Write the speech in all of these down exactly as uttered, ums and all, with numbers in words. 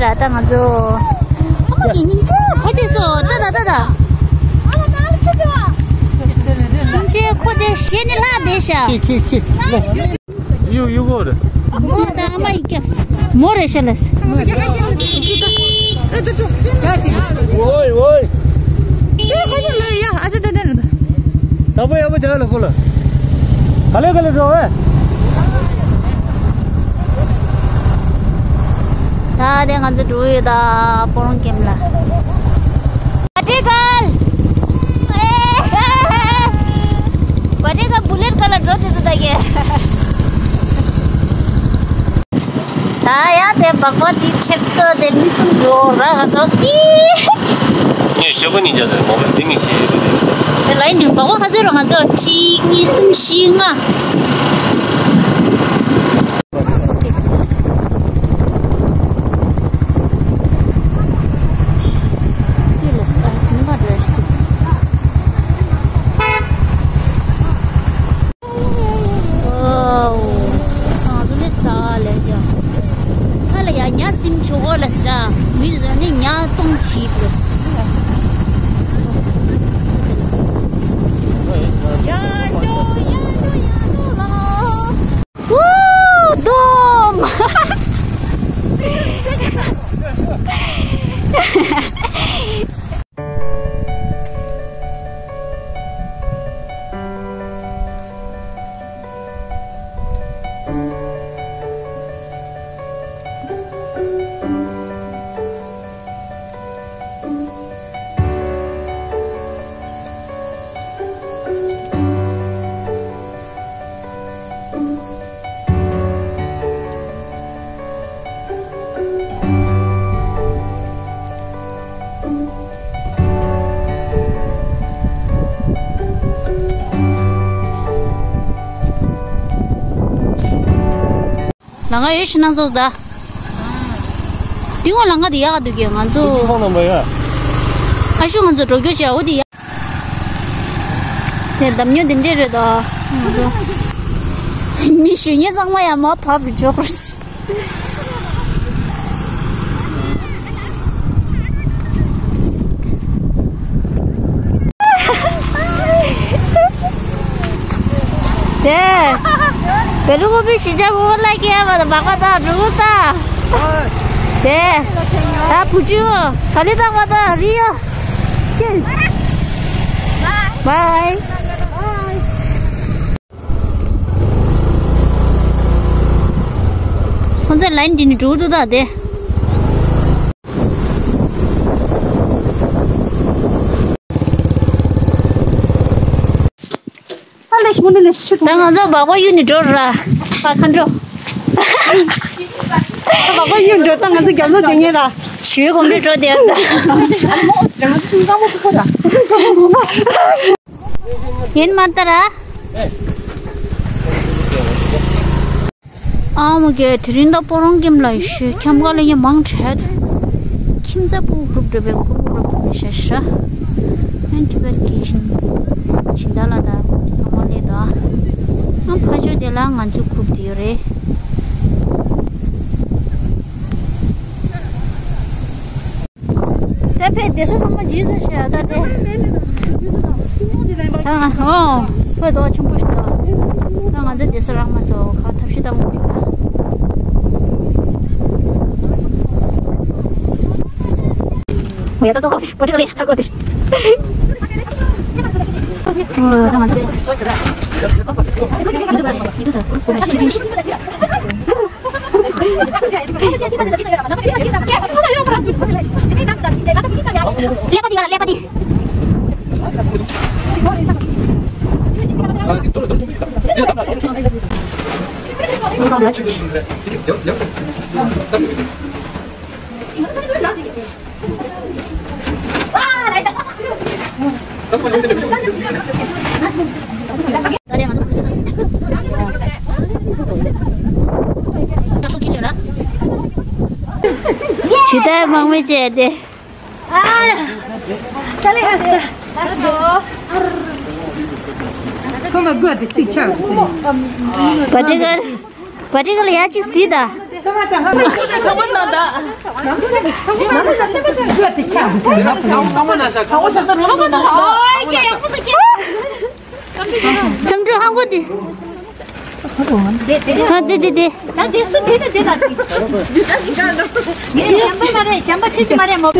ར་ད་ང་ཚོ། ཨ་མ་གི་སྙིང་རྗེ་ཁ་ཆེ་སོ་ད་ད་ད་ད། སྙིང་རྗེ་ཁོ་དེ་ཞེ་ནི་ལྷག་བསྡད་ཤག་ཁྱི་ཁྱི་ཁྱི། ཡུ་ཡུ་གོ་རེ། མོ་ད་ཨ་མ་ཡི་སྐྱབས། མོ་རེ་ཤ་ལས། ཝོའི་ཝོའི། ད་པོ་ཡག་པོ་བྱ་ལ་ཁོ་ལ། ག་ལེ་ག་ལེ་འགྲོ་བས། ད་དེ་ང་ཚོ་འགྲོ་ཡོད་ད་སྤོ་རོང་ཀེམ་ལ། བ་ཏྲེ་གལ། བ་ཏྲེ་གལ་བུ་ལེར་ག་ལ་འགྲོ་དེ་ཚོ་ད་གེ། ད་ཡ་དེ་སྦག་སྦག་དེ་ཁྲེབ་ཏོ་དེ་མི་གསུམ་འགྲོ་ར་ག་འགྲོ་དེ། ངས་ཤོག་གུ་ནི་འཇགས་ཟེར་མོ་བས་དེ་མི་ཆེ་ཡོད་དེ། དེ་ལ་ཡིན་དུས་སྦག་སྦག་ཧ་ཟེར་རོ་ང་ཚོ་གཅིག་གཉིས་གསུམ་བཞི་ལྔ། ཨོ། ང་ཚོ་ནི་ས་ལས་བཞག་ཧ་ལ་ཡ་ཉ་སིམ་ཆོག་གོ་ལ་སི་ར། མི་ཚོ་ནི་ཉ་ཙོང་བྱིས་པ་རེད། ཡ་འགྲོ་ཡ་འགྲོ་ཡ་འགྲོ་ལ། ཨུ་དོམ། ལང་ཀ་ཡོད་ཤི་ན་ཚོགས་ད། དེ་སྔོན་ལང་ཀ་དེ་ཡག་འདུག་གི་ང་ཚོ། ཁོང་རྣམ་པ་ཡ། ཨ་ཤུ་ང་ཚོ་འགྲོ་རྒྱུ་བྱ་འོ་དེ་ཡ། དེ་འདམ་ཉོ་དེ་འདྲས་རེད་ད། ང་ཚོ། མི་ཞུ་ཉེ་ཚང་མ་ཡ་མ་བབ་འཇོག་རེད། དེ། བེ་ལུ་གོ་བི་ཤི་ཇ་བོ་ལ་ཀེ་བ་ད་བག་པ་ད་འགྲོ་གོ་ད། དེ། ད་བུ་ཆུ་ག་ལི་ད་བ་ད་རི་ཡོ། བའི། ཁོང་ཚོའི་ལན་འདི་ནི་འགྲོ་འདུག་ད་དེ། ད་ང་ཚོ་སྦག་སྦག་གཡུག་ནས་འགྲོ་ར། ཨ་ཁ་འགྲོ། སྦག་སྦག་གཡུག་འགྲོ་ད་ང་ཚོ་རྒྱབ་ལོག་བྱེད་ཉེ་ར། ཞུའི་གོམ་འགྲོས་འགྲོ་དེ་ཡ་ད། ཡིན་མ་ལྟ་ར། ཨ་མ་གེ་དེ་རིང་ད་སྤོ་རོང་ཀེམ་ལ་ཡོད་ཤོད་ཁྱམས་ཁ་ལ་ཡ་མང་དྲགས། ཁྱིམ་ཚ་པུ་གུ་རུབ་འགྲོ་བའི་གུ་རུབ་འགྲོ་བའི་ཤ་ཤ། ཨན་ཊི་བར་གི་ཆིན་ཆིན་ད་ལ་ད་ཚང་མ་ལས་ད། ཨ་ཕ་ཆོས་དེ་ལ་ང་ཚོའི་གུ་རུབ་དེ་ཡོད་རེད། ད་ཕེ་བསྡད་ས་ཚང་མ་བརྗེད་ཚར་ཤག་ད་དེ། ད་ང་ཨོ་ཕེ་རྡོ་ཆེན་པོ་ཞིག་འདུག་ད་ང་ཚོ་བསྡད་ས་རག་མ་སོང་ཁ་ཐབས་ཤེས་བཏང་དགོས་ཤག་ད། ཡ་ད་ཚོ་ཁ་ཤིག་པོ་ཏི་ཀ་ལེ་ཤ་ཚ་གོ་ཏི་ཤི། ཨོ་ད་ང་ཚོ་ཀླད་པ་འདི་ག་ལ་ཀླད་པ་འདི། ད་རེས་ང་ཚོ་ཁུ་སུ་ཚོ། ད་ཤོག་གི་ལེ་ར། ཇི་ལྟར་མང་མོས་བྱས་ཏེ། ཨ། ད་ལེ་ཧ་སྟ། ཁོ་མ་དགོས་ཏེ་གཅིག་ཆགས། བ་ཏི་ཀལ། བ་ཏི་ཀལ་ཡ་གཅིག་སྲིད་ད། བསམ་གྲུབ་ཧང་གོ་དེ། ཨ་དེ་དེ་དེ། ད་དེ་སུ་དེ་ད་དེ་ད་དེ། ངས་གཞན་པ་མ་རེད། གཞན་པ་ཁྲིད་ཀྱི་མ་རེད་མོ། ང་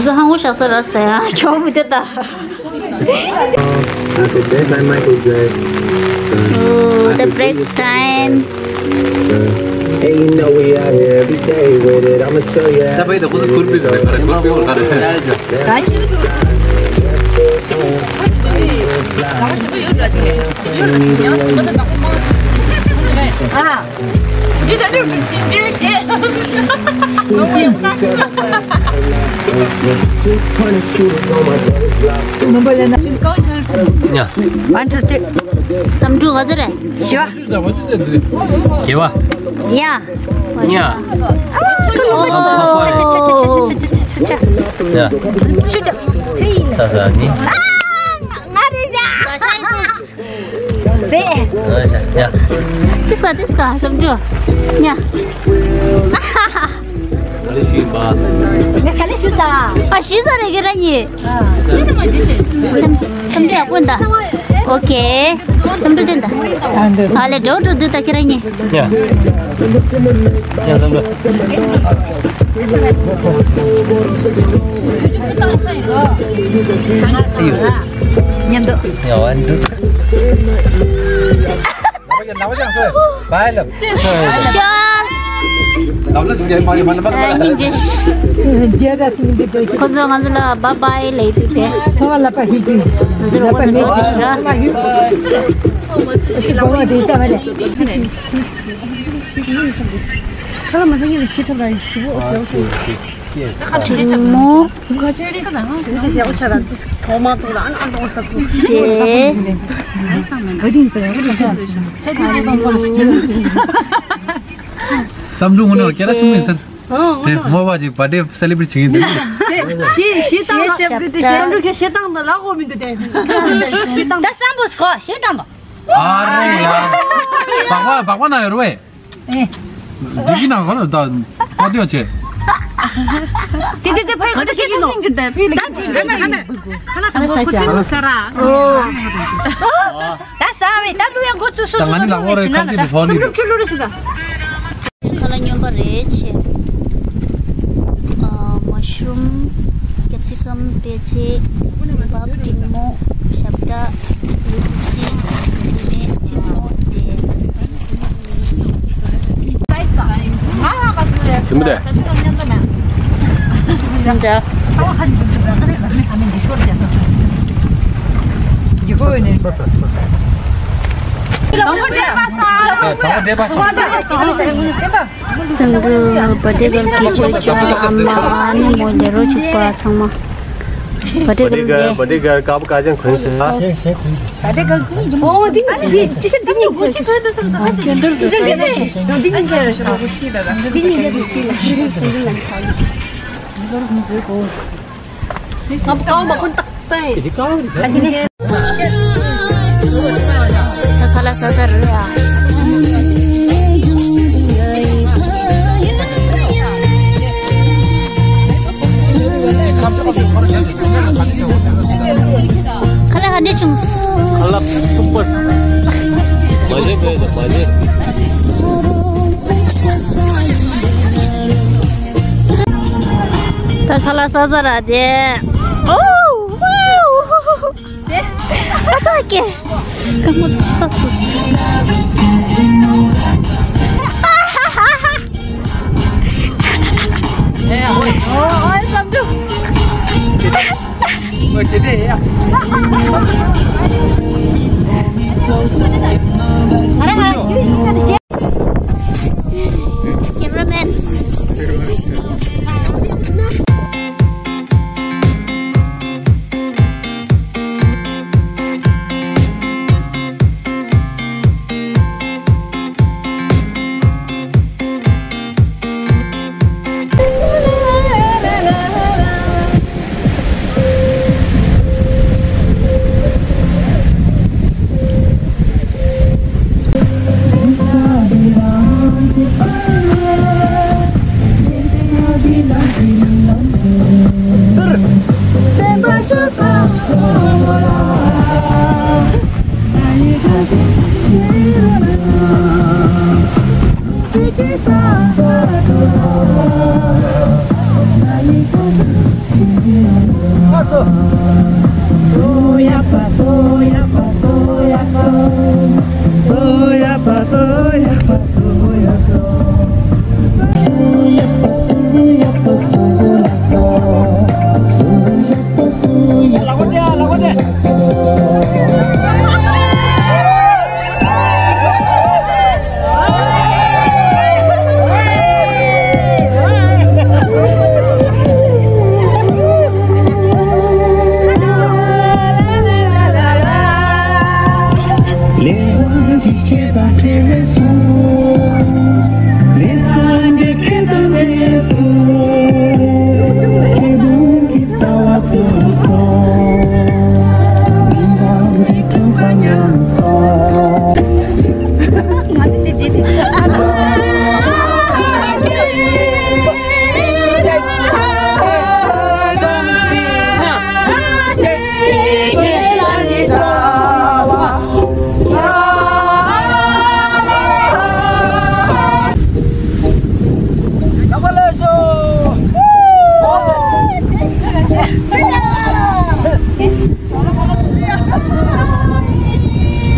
ཚོ་ཧང་གོ་བཞག་ས་ར་ས་ཡ་ཁྱོག་མི་དེ་ད། Ooh, the break time. And you know we out here every day with it. I'ma show you. ད་བས་ད་ཁོ་ཚོ་ཁུར་པི་བས་ཁར་ཁུར་པི་བར་ཁར། One, two, three. བསམ་གྲུབ་ག་ཚོད་རེད། བཞི་བ། བརྒྱད་པ། ཡ། ཡ། ཨོ། ཡ། ས་ས་ནི། ང་རེད་ཡ། ཟེ། ཡ། ཏིས་ཀ་ཏིས་ཀ་བསམ་གྲུབ། ཡ། ག་ལེ་ཞུས་པ། ངས་ག་ལེ་ཞུས་ད། ཨ་ཞུས་ས་རེད་ཁྱེད་རང་གཉིས། བསམ་གྲུབ་ཡག་པོ་འདུག་ཨོ་ཁེ། བསམ་གྲུབ་དེ་འདུག་ཨ་ལེ་འགྲོ་འགྲོ་འདུག་ད་ཁྱེད་རང་གཉིས། ཡ། ཡ་བསམ་གྲུབ། མཉམ་དུ། ཡ་བ་འདུག་ལ་བ་ཀྱང་ལ་བ་ཀྱང་སོ། བའི་ལབ། ཤོ། ལ་བ་ལ་ཟེར་མ་ཡོད་མ་ལ་བ་ལ་བ་ལ། ཨ་ནི་ཇེ་ཤི། རྒྱལ་ར་སུ་མི་འདི་ཁོ་ཚོ་ང་ཚོ་ལ་བ་བའི་ལབ་དུས་དེ། ཁོ་བ་ལ་པ་ཧི་ཀི། ང་ཚོ་ལ་བ་ལ་པ་ཧི་ཀི། ཁོ་བ་དེ་ལྟ་བ་རེད། ཁ་ལ་མ་ཐོན་ཉིན་ལ་ཤི་ཐུབ་ར་ཡིན་ཞུ་བོ་ཟེར་བ་སོང་། ཁྲིམ་མོ། ཟུག་ག་ཅེ་རིག་ག་ན་ང་ཟུག་ག་ཟེར་བ་ཆ་ར་འདུག་ཐོག་མ་ཐོག་ལ་ཨ་ན་ཨ་འདོང་ས་ཐུག་ཅེ། བསམ་གྲུབ་ངོ་ནས་སྐད་ཆ་ཆུང་ངེ་ཟེར། དེ་མོ་བ་ཅིག་བར་ཌེ་སེ་ལི་བྲེ་ཊི་བྱེད་ཀྱི་འདུག་ཞེས་ཞེས་བཏང་ལ། བསམ་གྲུབ་ཁྱེད་ཞེས་བཏང་ད་ལ་གོ་མི་འདུག་དེ། ཞེས་བཏང་ད་བསམ་པོ་སྐོ་ཞེས་བཏང་ད། ཨ་རེ་ཡ། སྦག་སྦག་སྦག་སྦག་ན་ཡོད་རེད་བས། ཨེ། འགྲིག་གི་ན་ག་ལ་ད་ཨ་དེ་ཡོད་ཆེ། དེ་དེ་དེ་ཕར་ག་ད་ཤེས་ཀྱི་ནོ། ད་དེ་ག་ན་ག་ན་ཁ་ལ་ད་མོ་ཁུ་ཚི་ས་ར། ད་ས་བའི་ད་ལུ་ཡང་གོ་ཚུ་སུ་སུ་ལུ་རེ་ཤི་ན་ལ་ད་སུ་ལུ་ཁྱུ་ལུ་རེ་ཤི་ན། ཁ་ལ་སྨྱོན་པ་རེད་ཆེ། ཨ། མ་ཤུམ། ཀེབ་སི་ཀམ། པད་ཚལ། བབ། འབྲིང་མོ། ཞབས་ཁྲ། ལུས་སུབ་སི། རྫི་མེད། འབྲིང་མོ། འབྲས། ཞུམ་དེ། ཞུམ་དེ། བསམ་གྲུབ་བར་ཐི་ཀལ་གྱི་ཆོས་ཆོས་ཨ་མ་ཨ་ནེ་མོ་ལས་རོགས་བྱེད་པ་ཚང་མ། བར་ཐི་ཀལ་ལས། བར་ཐི་ཀལ་དཀར་པོ་དཀར་རྐྱང་གོན་ཟེར་ན། བར་ཐི་ཀལ་གྱི་ཨོ་འདི་ནི་འདི་ཅི་ཞིག་འདི་ནི་ཅི་ཞིག་འདི་ནི་ཅི་ལ་འདི་ནི་ཅི་ལ། ང་ཀའོ་མ་ཁོན་ཏག་ཏག་ཡིན། ཨ་ཅི་ནི། ད་ཁ་ལག་ཟ་ས་རེད་ཨ། ཁ་ལག་ག་འདྲ་བྱུང་། ཁ་ལག་སུ་པར། མ་བྱན་པས་དང་མ་བྱན། ད་ཁ་ལག་ཟ་ས་ར་དེ། ཨོ། ཨ་ཙག་གེ། ཀ་མོ་ཙག་སུ། ཨ་ཧ་ཧ་ཧ། ཨོ་ཨོ་བསམ་འགྲུབ། ཨོ་ཁྱེད་དེ་ཡ། ཨ་ར་ཧ། Cameraman.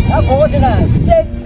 ད་གོ་བ་ཆེ་ན་ཅེ།